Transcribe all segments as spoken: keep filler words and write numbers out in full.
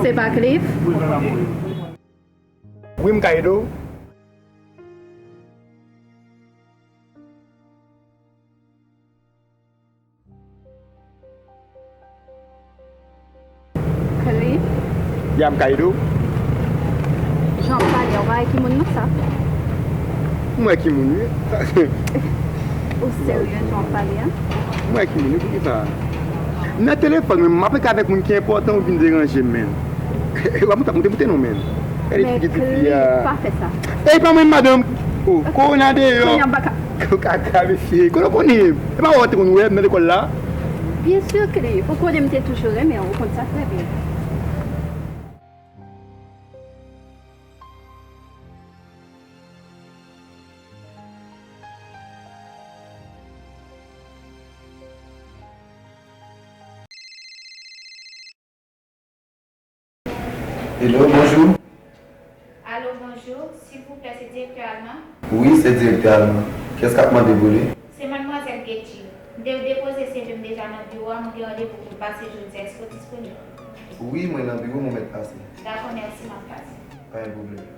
Se pa Cliff? Wi, m ka ede w. Cliff? Ya, m ka ede w. Jan w pale a, w pa wè ki moun nan sa? M wè ki moun, wi. Ou serye jan w pale a? M wè ki moun, wi, poukisa? Nan telefòn, men m ap pale avèk moun ki enpòtan, ou vin deranje m, men. W ap moute, moute, moute non, men. Gade figi ti fi a. Men Cliff, pa fè sa. E pa mwen, madanm. Oh, kòwona deyò. Kounye a m pa ka. Kaka, mesye. Kote w konnen? E pa w te konn wè m nan lekòl la? Byen si, Cliff. Ou konnen m te toujou renmen w, ou konn sa trè byen. Hello, bonjou. Alo, bonjou. Silvouplè, se direktè Alma? Wi, se direktè Alma. Kiyès k ap mande pou li? Se madmwazèl Getty. M te depoze C V m deja nan biwo a, mwen gen randevou pou m pase jodi a. Èske w disponib? Wi, mwen nan biwo, mwen mèt pase. Dakò, mèsi, m ap pase. Pa gen pwoblèm.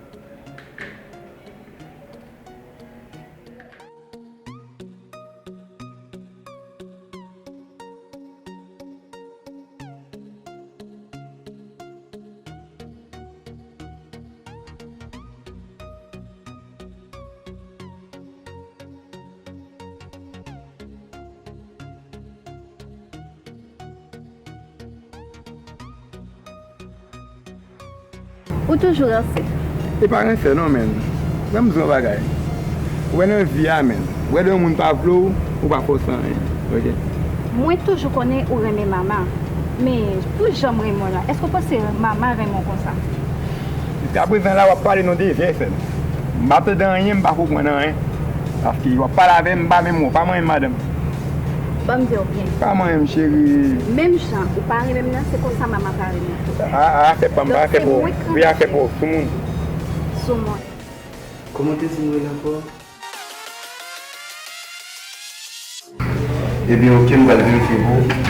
Ou toujou ranse. E pa ranse non, men. Ban m di w yon bagay. Ou wè nan vi a, men. Ou wè lè yon moun pa vle w, ou pa fòse anyen. Oke? Mwen toujou konnen ou renmen Mama. Men, pou jan m renmen w la, èske w panse Mama renmen w konsa? Jiskaprezan la, w ap pale nan dezè sèl. M pa tande anyen, m pa konprann anyen. Paske w ap pale avè m, m pa menm wè w, pa manyen m, madanm. Ban m di w byen. Pa manyen m, cheri. Menm jan ou pa renmen m nan, se konsa Mama pa renmen w. A, a, afè pa m, pa afè pa w. Wi, afè pa w, soumoun. Soumoun. Kòman w te di m rele ankò? Ebyen, oke, m pral verifye pou ou.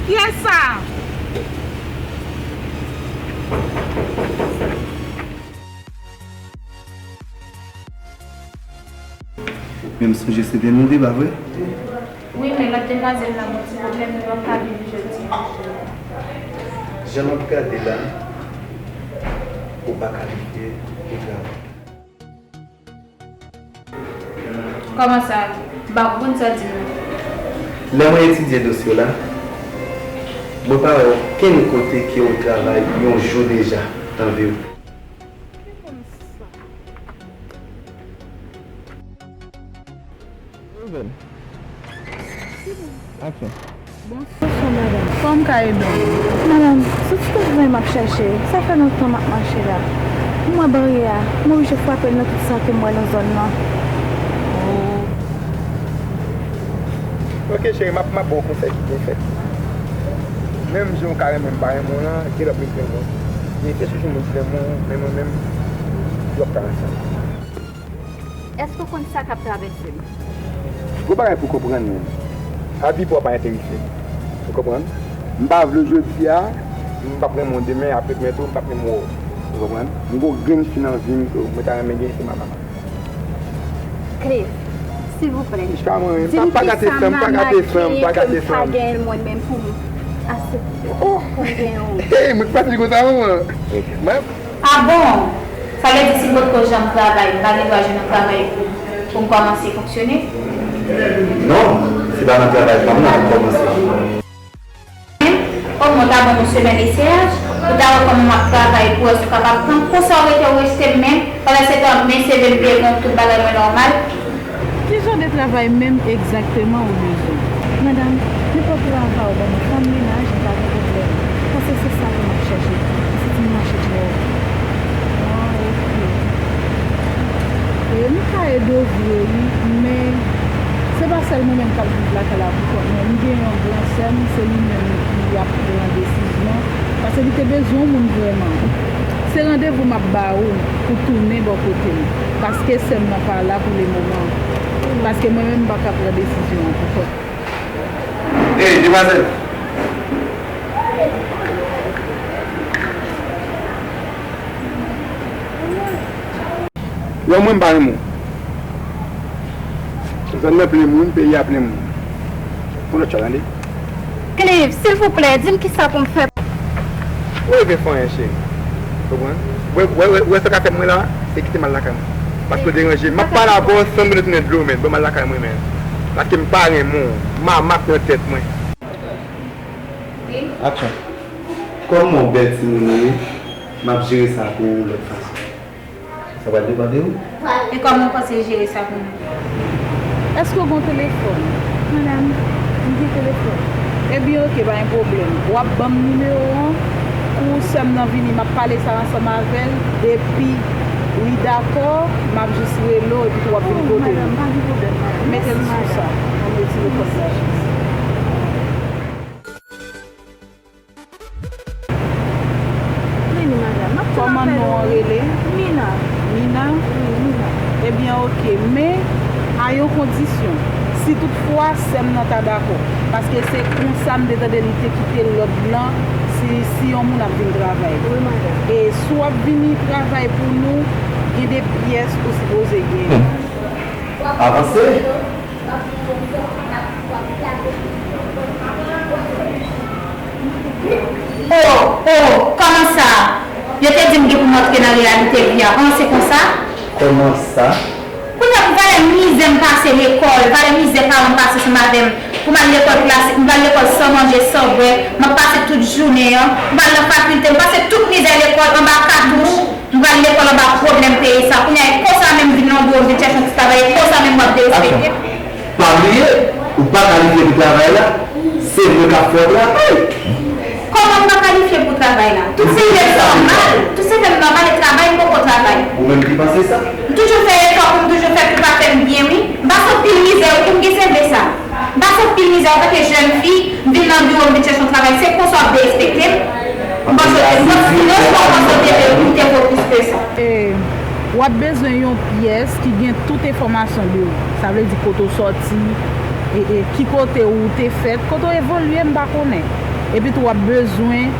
Kiyès sa? Men m sonje se demande, pa vre? Wi, men lòt demwazèl la gen yon ti pwoblèm, li p ap ka vini jodi a. Jan m ap gade la, ou pa kalifye pou travay. Kòman sa? M pa konprann sa w di m nan. Lè mwen etidye dosye w la, mwen pa wè okenn kote ke w travay yon jou deja nan vi w. Nouvèl. Aksyon. Bonswa, madanm. Kòman m ka ede w? Madanm, se ti travay m ap chache. Sa fè lontan m ap mache la. M wè baryè a, m oblije frape l nan tout sa ke m wè nan zòn nan. Oh. Ok, cheri, m ap, m ap ba w konsèy ki byen fèt. Menm jan w ka renmen m pa renmen w lan, gen lòt moun ki renmen w. Gen kèk moun ki renmen w, men mwen menm, yo ap ka ansanm. Èske w konn sa k ap travèse m? Gwo bagay pou w konprann, men. Avi pa w pa enterese m. Ou konprann? M pa vle w jodi a, m p ap renmen w demen, apre demen tou, m p ap menm wè w. Ou konprann? M gon grenn fi nan vi m, so, mwen ta renmen gen se Mama. Cliff, silvouplè. Di m kisa Mama gen ke m pa genyen l mwen menm pou m aksepte, pou m genyen w. Hey, mwen pa di konsa, manman. Ah bon? Sa vle di si m potko janm travay, m pa gen dwa jwenn yon travay pou, pou m kòmanse fonksyone? Non, se pa nan travay pa m nan pou kòmanse. Omwen w ta ban m yon semèn eseyaj, pou w ta wè kòman m ap travay, pou w wè si w kapab pran m. Konsa w rete w rejte m menm, pandan se tan men C V m veye gen tout bagay mwen nòmal. Ki jan de travay menm egzakteman ou bezwen? Madanm, nenpòt travay ou ban mwen, fanm mennaj, m pa gen pwoblèm. Paske se sa ke m ap chèche. Mwen menm k ap viv lakay la pou kont mwen, m gen yon gran sè m, se li menm ki ap pran desizyon, paske li te bezwen yon moun vrèman. Se randevou m ap ba ou pou tounen bò kote m, paske sè m nan pa la pou le moman, paske mwen menm m pa ka pran desizyon an pou kont mwen. Hey, demwazèl! Lòm mwen m pa renmen w. Zòn nan plen moun, peyi a plen moun. Yon lòt chay tande. Cliff, silvouplè, di m kisa pou m fè. Ou rive fè anyen, cheri. Konprann? Wè, wè, wè, wè sa k ap fèt mwen la, e kite m al lakay mwen. Paske w deranje m. M ap pale avè w san m tounen dlo, men. Ban m al lakay mwen, men. Paske m pa renmen w. Mamak nan tèt mwen. Aksyon. Kòman w bèl timoun ou ye, m ap jere sa pou ou lòt fason. Sa pral depann de ou. E kòman w panse jere sa pou mwen? Èske w gen telefòn? Madanm, m gen telefòn. Ebyen, oke, pa gen pwoblèm. W ap ban m nimewo an. Kou sè m nan vini, m ap pale sa ansanm avè l. Depi li dakò, m ap jis rele w, epi tou w ap vin kote m. Mete l sou sa. M ap retire kòd la jis. Vini, madanm. M ap tou... Kòman non an rele? Mina. Mina? Wi, Mina. Ebyen, oke. Men, a yon kondisyon. Si toutfwa sè m nan ta dakò. Paske se konsa m te tande li te kite lòd lan, si, si yon moun ap vin travay. Wi, madanm. E si w ap vini travay pou nou, gen de pyès ou sipoze genyen. Hmm. Avanse. Oh, oh, kòman sa? Yo te di m gen pou m antre nan reyalite vi a. An, se konsa? Kòman sa? Kounye a, pou valè mizè m pase lekòl, valè mizè paran m pase ansanm avè m, pou m al lekòl klasik, m pral lekòl san manje, san bwè, m ap pase tout jounen an, m pral nan fakilte, m pase tout mizè lekòl anba katouch. M pral lekòl anba pwoblèm peyi sa. Kounye a, e konsa menm m vin nan biwo m vin chèche yon ti travay, e konsa menm w ap derespekte m. Aksyon. Pa bliye, ou pa kalifye pou travay la. Se mwen k ap fè w travay. Kòman m pa kalifye pou travay la? Tout se fè m nòmal. Tout se fè m nòmal e travay m poko travay. Ou menm ki panse sa? M toujou fè efò pou m toujou fè pou pa fè m byen, wi. M pase anpil mizè, wi, pou m gen seve sa. M pase anpil mizè antanke jèn fi, m vin nan biwo, m vin chèche yon travay, se konsa w ap derespekte m? M panse w te, m panse w te, m panse w te vo plis ke sa. E, w ap bezwen yon pyès ki gen tout enfòmasyon de ou. Sa vle di kote w sòti, e, e, ki kote ou te fèt, kote w evolye, m pa konnen. Epi tou w ap bezwen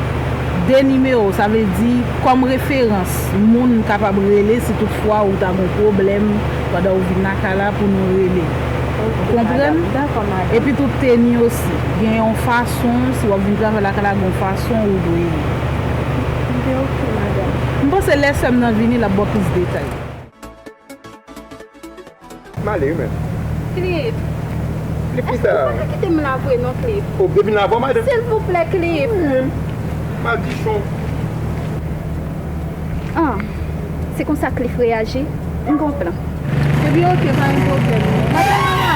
de nimewo, sa vle di kòm referans, moun kapab rele si toutfwa ou ta gon pwoblèm pandan ou vin lakay la pou nou rele. Ou konprann? Dakò, madanm. Epi tou teni osi. Gen yon fason, si w ap vin travay lakay la, gen yon fason ou dwe ye. Ebyen, oke, madanm. M panse lè sè m nan vini, l ap ba w plis detay. M ale wi, men. Cliff. Cliff, ki sa? Èske ou pa ka kite m la vre non, Cliff? O, vin la vre, madanm. Silvouplè, Cliff. Wi, men. Madichon. Ah, se konsa Cliff reyaji? M gon plan. Ebyen, oke, pa gen pwoblèm non. Madanm Mama,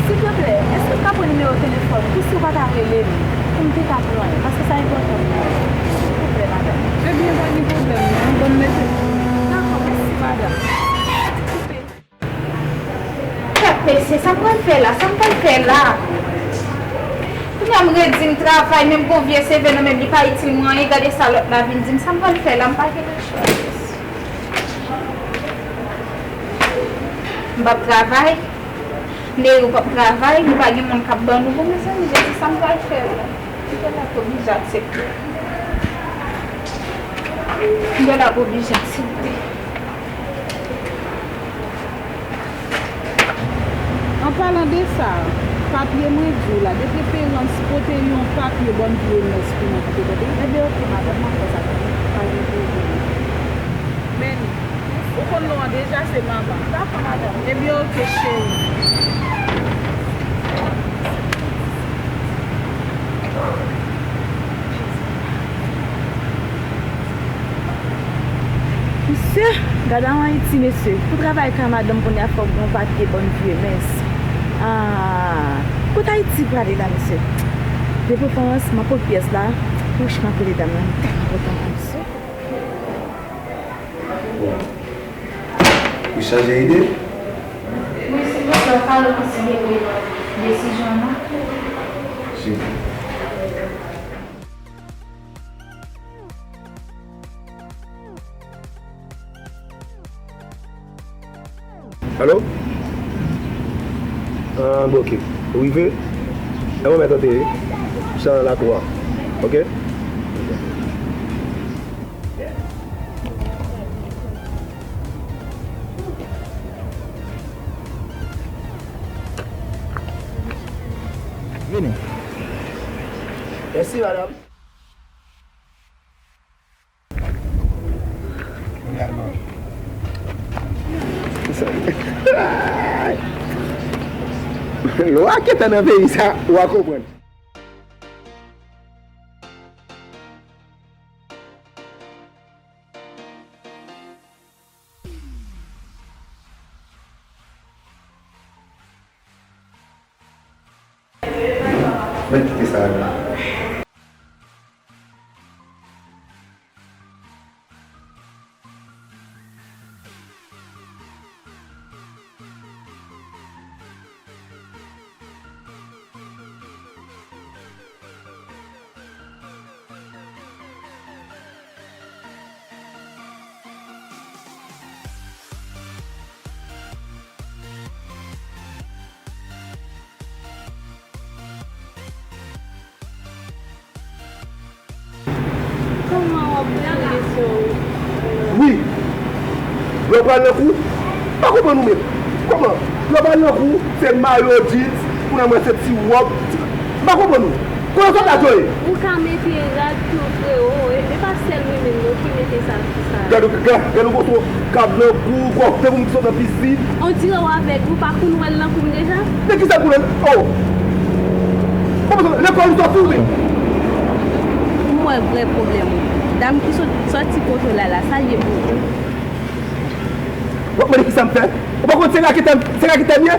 silvouplè, èske w ka pran nimewo telefòn ou pou si w pa ta rele m, pou m te ka pran l, paske sa enpòtan pou mwen. Silvouplè, madanm. Ebyen, pa gen pwoblèm non. Ban m mete. Dakò, mèsi, madanm. Koupe. Kèt mesye, sa m pral fè la? Sa m pral fè la? Kounye a m redi m travay, menm gon vye seve nan men m, li pa itil mwen anyen, gade sa lòt la vin di m, sa m pral fè la? M pa gen lechwa. M p ap travay, Neri p ap travay, nou pa gen moun k ap ban nou. Bon, mezanmi, Jezi, sa m pral fè la? M gen la pou oblije aksepte. M gen la pou oblije aksepte. An palan de sa, papye mwen di w la, de preferans pote yon papye bòn vye mès pou mwen pote, tande? Ebyen, oke, madanm, m ap fè sa pou ou. Pa gen pwoblèm. Men, ou konn non an deja, se Mama. Dakò, madanm. Ebyen, oke, cheri. Mesye, gade yon Ayiti, mesye. Pou travay kay madanm kounye a, fòk gon papye bòn vye mès. Ah, kote Ayiti prale la, mesye? De preferans, m ap pot pyès la. Wouch, m ap rele dam nan, m tèlman kontan pou misye. Bon. Ou chanje ide? Sa w ka rekonsidere desizyon an non. Si. Alo? Ah, bon, ok. Ou rive? E mwen mèt antre, wi. Sa nan lakou a. Ok? Vini. Mèsi, madanm. Lè w a kentan nan peyi sa, w a konprann. Mwen kite sa la. Kòman w ap boule sou ou? Wi. Lè w pral nan kou, m pa konprann ou menm. Kòman? Lè w pral nan kou, se mayo, jeans, ou nan mwen se ti wòb, ti, m pa konprann ou. Kote w sot la, Joe? Ou ka mete rad tou, frewo. E, e pa sèl mwen menm non ki mete sa, sa. Gad ou, gad, gad ou konsa, kab nan kou, kòk, te pou m sot nan pisin. On dirè w avèg, ou pa konn wè l nan kou m deja? Men kisa pou l, oh! Kòman sa, lekòl ou sòti ou menm? M wè vrè pwoblèm ou. Dam ki sot, sòti kote w la la, sa l ye pou ou? W ap mande kisa m fè? Ou pa konn se raketè, se raketè m ye?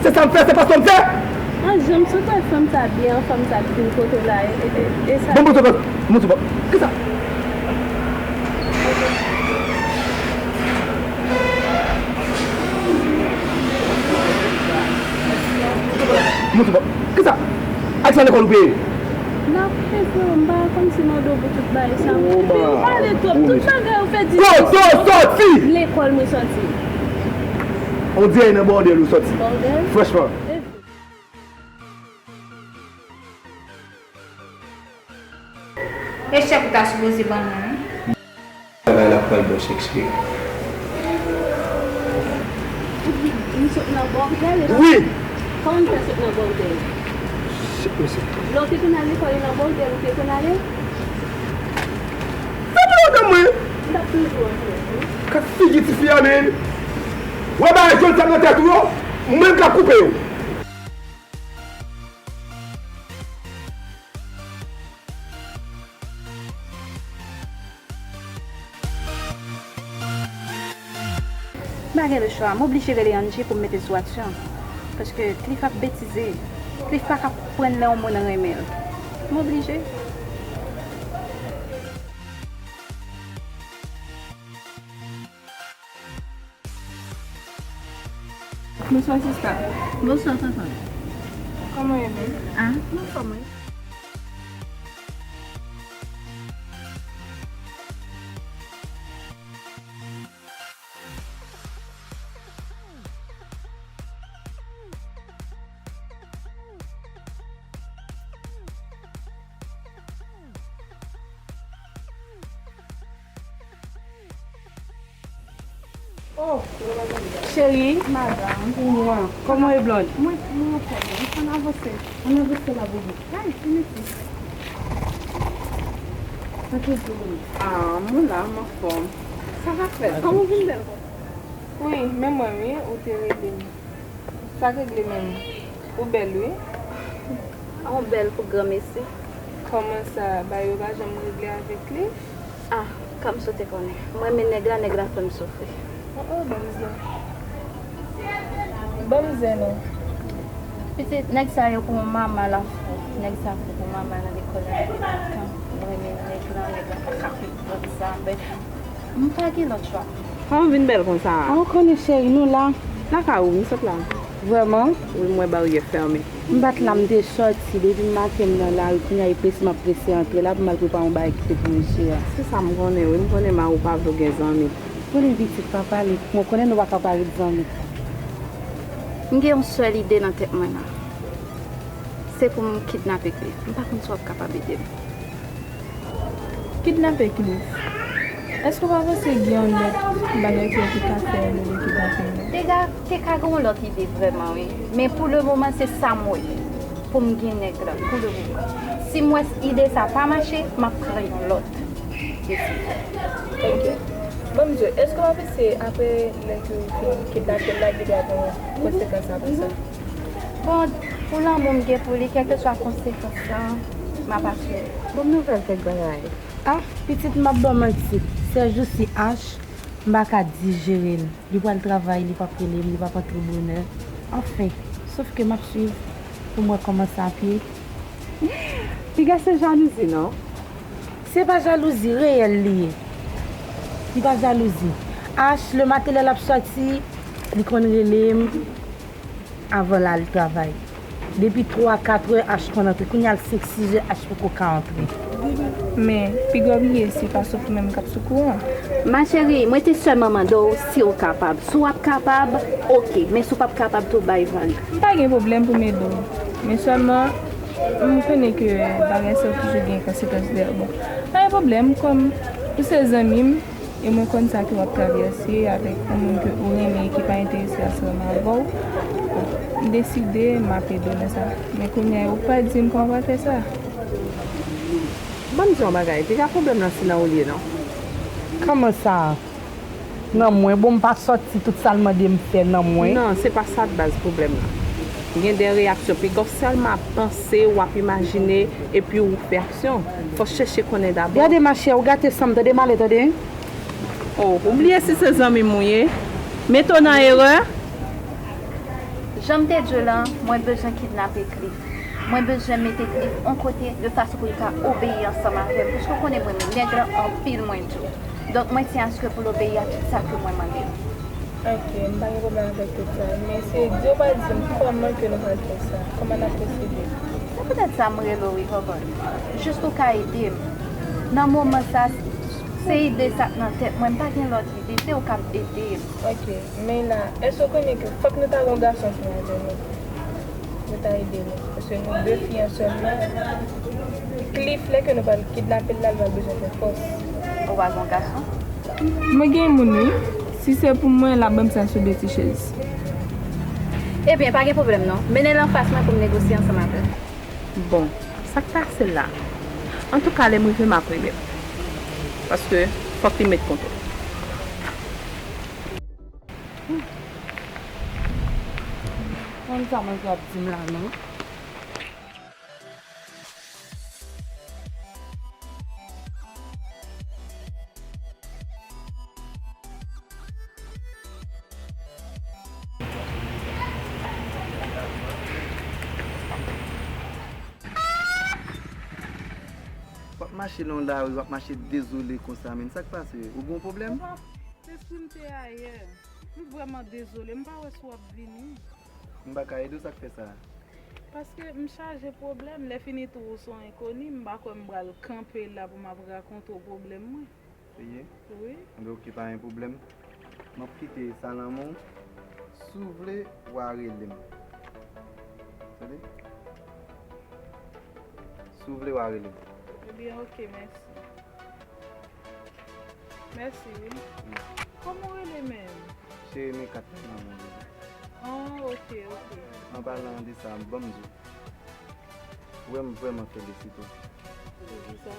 Se sa m fè, se pa sa m fè? An, jan m sot wè fanm sa byen, fanm sa k vin kote w la, e, e, e sa. Bon, bon, bon, bon, bon, bon. Kisa? Montre pa. Kisa? Ak sa lekòl ou peye? N ap peye, freo, m pa konn si mande w pou tout bagay sa. Oh, ma. Ou pale twòp, tout bagay ou fè di. Kote w sòti? Lekòl mwen sòti. On dirè nan bòdèl ou sòti. Bòdèl? Franchman. E E chèk ou ta sipoze ban mwen, wi. Travay la pral bò chèk, cheri. Ou di m sot nan bòdèl? Wi. Kòman m fè sot nan bòdèl? Chèk mesye. Lè w te konn al lekòl, e nan bòdèl ou te konn ale? Sa pa madanm mwen. M t ap toujou antre, wi. Gad figi tifi a, men. Wè bagay jòn sa nan tèt ou yo, mwen k ap koupe yo. M pa gen lechwa, m oblije rele Angie pou m mete sou aksyon. Paske Cliff ap betize. Cliff pa ka konprann lè yon moun renmen l. M oblije. Bonswa sista. Bonswa tonton. Kòman w ye menm? Ah, m anfòm wi. Oh, cheri, madanm, pou mwen. Kòman w ye, Blonde? Mwen, mwen anfòm, wi. Ann avanse. Ann avanse la, bebe. Ay, ti mesi. Sa k rive, bebe? Ah, mwen la, m anfòm. Sa k ap fèt? Kòman w vin bèl konsa? Wi, men mwen, wi, ou te rele m. Sa k regle menm? Ou bèl, wi. Ou bèl pou granmesi. Kòman sa, bagay yo pa janm regle avèk li? Ah, Kamso te konnen. M renmen nèg la, nèg la fè m soufri. Oh, oh, banm zen. Banm zen, non. Pitit, nèg sa yo pou mama la fou. Nèg sa fou pou mama nan lekòl la depi lontan. M renmen nèg la, nèg la pa ka konprann sa, men M pa gen lòt chwa. Kòman w vin bèl konsa a? Ah, ou konnen cheri, nou la. Lakay ou, m sot la. Vrèman? Wi, m wè baryè fèmen. M pa t la, m te sòti. Depi maten m nan lari, kounye a e prese m ap prese antre la pou m al prepare yon bagay ki te pou mesye a. Se sa m konnen, wi. M konnen mari w pa vle w gen zanmi. Konnen pitit pa pale. Mwen konnen nou pa ka parèt zanmi. M gen yon sèl ide nan tèt mwen la. Se pou m kidnape Cliff. M pa konn si w ap kapab ede m. Kidnape Cliff? Èske w pa panse gen yon lòt bagay ki yo te ka fè olye de kidnape l? Te ka, te ka gen yon lòt ide vrèman, wi. Men pou le moman, se sa m wè. Pou m gen nèg la, pou le moman. Si m wè ide sa pa mache, m ap pran yon lòt desizyon. Ok. Ban m di w, èske w pa panse apre lè ke w fin kidnape l la, gen dwa gen yon konsekans apre sa? Bon, pou lanmou m gen pou li, kèlkeswa konsekans lan, m ap asime. Bon nouvèl kèk bagay. Ah, pitit m ap ban manti. Sèjousi Ash, m pa ka dijere l. Li pral travay, li p ap rele m, li p ap antre bonè. Anfen, sof ke m ap swiv pou m wè kòman sa ap ye. Piga se jalouzi non. Se pa jalouzi, reyèl li ye. Li pa jalouzi. Ash, lematen lè l ap sòti, li konn rele m. Avan l al travay. Depi twa, kat è, Ash konn antre. Kounye a l senk, sis è, Ash poko ka antre. Men, piga w bliye se pa sòf ou menm k ap sou kouran. Ma chérie, mwen te sèlman mande w si w kapab. Si w ap kapab, oke. Men si w p ap kapab tou, bay vag. M pa gen pwoblèm pou m ede w. Men sèlman, m konnen ke bagay sa yo toujou gen konsekans dèyè. Bon, pa gen pwoblèm, kòm ou se zanmi m, E mwen konn sa ke w ap travèse avèk yon moun ke ou renmen e ki pa enterese ansanm avè w. M deside m ap ede w nan sa. Men kounye a ou pa di m kòman w pral fè sa. Ban m di w yon bagay, piga pwoblèm lan se nan ou l ye non. Kòman sa? Nan mwen? Bon, m pa sòti, tout sa l mande m fè nan mwen. Non, se pa sa baz pwoblèm lan. Gen de reyaksyon, piga w sèlman ap panse, w ap imajine, epi ou fè aksyon. Fò w chèche konnen dabò. Gade machè, ou gate san m, tande, m ale, tande. Oh, ou bliye si se zanmi m ou ye? Mete w nan erè? Jan m te di w lan, mwen bezwen kidnape Cliff. Mwen bezwen mete Cliff yon kote de fason pou l ka obeyi ansanm avè m. Paske w konnen mwen menm, nèg lan anpil mwen di w. Donk mwen tyen aske pou l obeyi a tout sa ke mwen mande l. Ok, m pa gen pwoblèm avèk tout sa. Men se di w pa di m kòman ke nou pral fè sa. Kòman n ap pwosede? Se poutèt sa m rele w wi, Vovon. Jis ou ka ede m. Nan moman sa, se ide sa k nan tèt mwen, m pa gen lòt ide, se ou k ap ede m. Ok, men la, èske w konnen ke fòk nou ta gen yon gason ansanm avè nou? Pou ta ede nou. Paske nou de fi an sèlman. Cliff, lè ke nou pral kidnape l la, l pral bezwen fè fòs. Ou pa gen yon gason? Mwen gen moun wi. Si se pou mwen, l ap ban m sa sou de ti chèz. Ebyen, pa gen pwoblèm non. Mennen l anfas mwen pou m negosye ansanm avè l. Bon, sa k pase la? Antouka, lè m rive, m ap rele l. Paske fòk li met kontwòl. Konn sa manzè ap di m la non. W ap mache nan yon lari, w ap mache dezole konsa, menn. Sa k pase? Ou gen yon pwoblèm? Papa, lespri m te ayè. M vrèman dezole. M pa wè si w ap vini. M pa ka ede w, sa k fè sa? Paske m chaje pwoblèm. Lè fini tou, ou se yon enkoni. M pa kwè m pral kanpe la pou m ap rakonte w pwoblèm mwen. Li ye? Wi. Enben oke, pa gen pwoblèm. M ap kite sa nan men w. Si w vle, w a rele m. Tande? Si w vle, w a rele m. Ebyen, oke, mèsi. Mèsi, wi. Wi. Kòman w rele menm? Cheri, men kat la nan men w, bebe. Ah, oke, oke. An palan de sa, ban m di w. Ou wè m vrèman felisite w. Poukisa?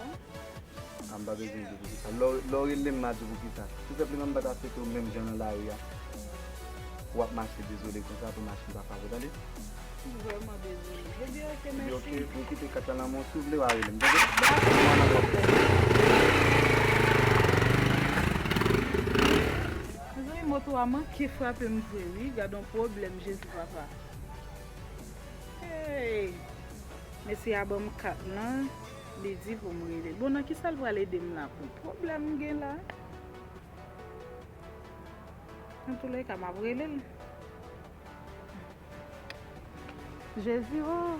A, m pa bezwen di w poukisa. Lè w, lè w rele m, m a di w poukisa. Tou senpleman, m pa ta swete w menm jan nan lari a. Pou w ap mache dezole konsa, pou machin pa frape w, tande? M vrèman dezole. Ebyen, oke, mèsi. Ebyen, oke, m kite kat la nan men w. Si w vle, w a rele m, tande? Dakò, pa gen pwoblèm. Mezanmi, moto a manke frape m vre, wi. Gad on pwoblèm, Jezi, papa. Hey! Mesye a ban m kat lan, li di pou m rele l. Bon, nan kisa l pral ede m la? Pou pwoblèm m gen la? Antoulèka, m ap rele l. Jezi o.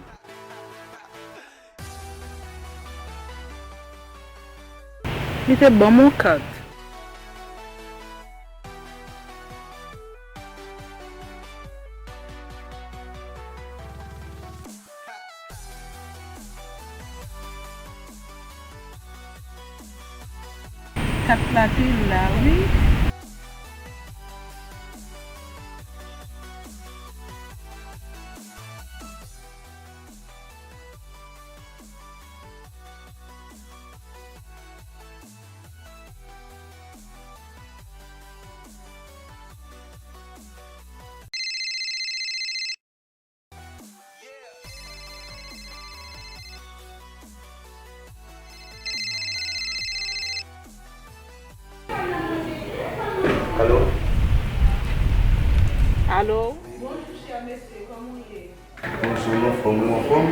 Li te ban m yon kat. Kat la te la, wi. Alo? Alo? Bonjou, chè mesye, kòman w ye? Bonjou, m anfòm, ou anfòm?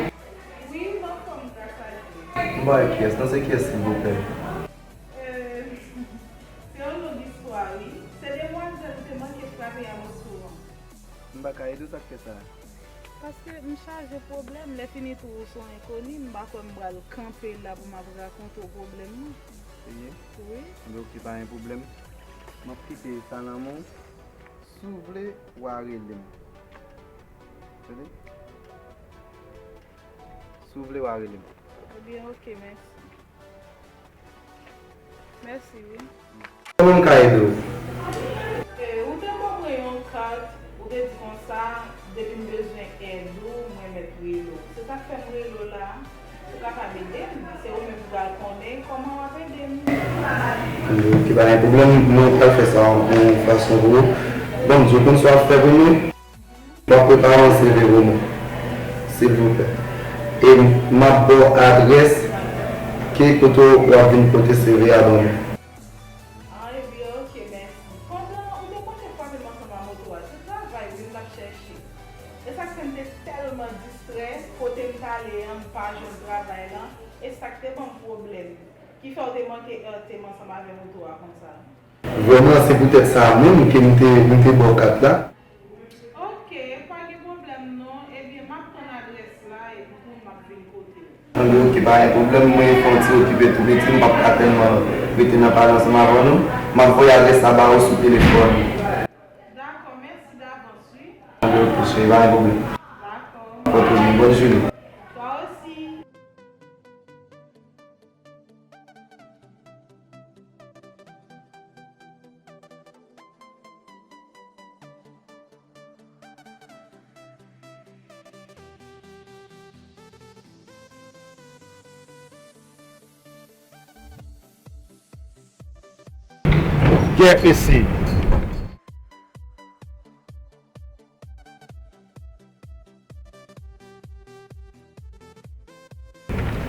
Wi, m anfòm, gras a Dye. M ba kiyès? Nan se kiyès, silvouplè? Euh, se yon long istwa, wi. Se demwazèl ou te manke frape a moso an. M pa ka ede w, sa k fè sa? Paske m chaje pwoblèm, lè fini tou ou se yon enkoni, m pa kwè m pral kanpe la pou m ap rakonte w pwoblèm mwen. Wi. Wi. Ebyen, oke, pa gen pwoblèm. M ap kite sa nan men w. Si w vle, w a rele m. Tande? Si w vle, w a rele m. Ebyen, oke, mèsi. Mèsi, wi. Kòman m ka ede w? E, ou te ban mwen yon kat, ou te di konsa, depi m bezwen èd ou, mwen mèt rele w. Se sa k fè m rele w la. Ou kapab ede m. Se ou menm ki pral konnen kòman w ap ede m. Ki pa gen pwoblèm, mwen pral fè sa yon fason pou ou. Bon, m di w konn sa w ap fè pou mwen. W ap prepare yon C V pou mwen, silvouplè. E m ap ba w adrès ki kote w ap vin pote C V a ban mwen. Ah, ebyen, oke, mèsi. Pandan ou te konte frape m ansanm a moto a, se travay wi m t ap chèche. E sa k fè m te tèlman distrè, kote m t ale an, m pa jwenn travay lan, e sa k te ban m pwoblèm, ki fè w te manke erte m ansanm avè moto a konsa. Vrèman, se poutèt sa menm ke m te, m te ba w kat la. Oke, pa gen pwoblèm non. Ebyen, m ap tann adrès la epi tou m ap vin kote w. Anben, oke, pa gen pwoblèm. Mwen fè yon ti okipe tou piti, m p ap ka tèlman rete nan pale ansanm avè nou. M ap voye adrès la ba ou sou telefòn. Dakò, mèsi davans, wi. Anben, oke, cheri, pa gen pwoblèm. Dakò. Pòte w byen, bòn jounen. Toi aussi. Kèt mesye.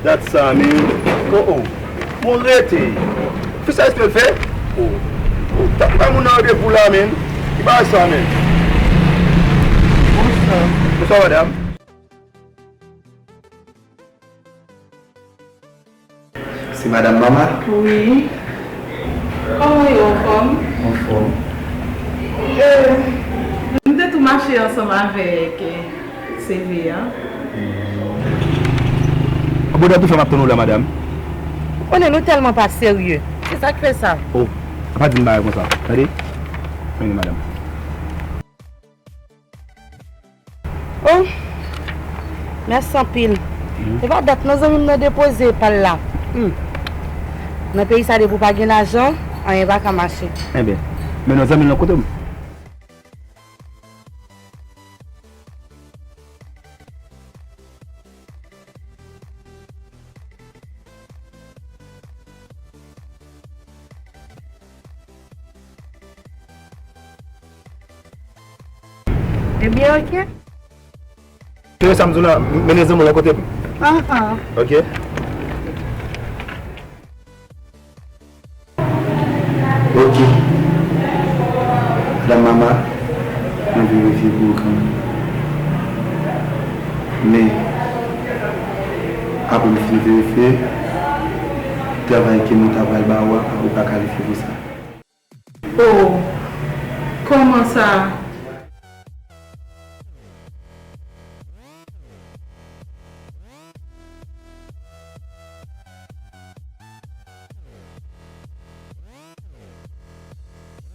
Dat sa, men. Oh, oh. Bon, rete. Fi sa, èske l fè? Oh. Oh, ta, ta moun nan randevou la, men. Ki bagay sa, men? Bonswa. Bonswa, madanm. Se madanm Mama? Wi. Kòman w ye, anfòm? Anfòm. Euh, m te tou mache ansanm avèk, euh, C V a. Bon, dan tou fè m ap tann ou la, madanm. Ou konnen nou tèlman pa serye. Se sa k fè sa. Oh, pa di m bagay konsa. Tande? Tande, madanm. Oh, mèsi anpil. Mhm. Se pa dat non zanmi m nan depoze pa l la. Hmm. Nan peyi sa depi w pa gen lajan, anyen pa ka mache. Enben, men non zanmi m nan kote m? Ebyen, oke. Tande sa m di w la, mennen zanmi w la kote m. Aha. Oke. Oke. Madanm Mama, mwen verifye pou ou kanmenm. Men, apre m fin verifye, travay ke mwen ta pral ba ou a, ou pa kalifye pou sa. Oh, kòman sa?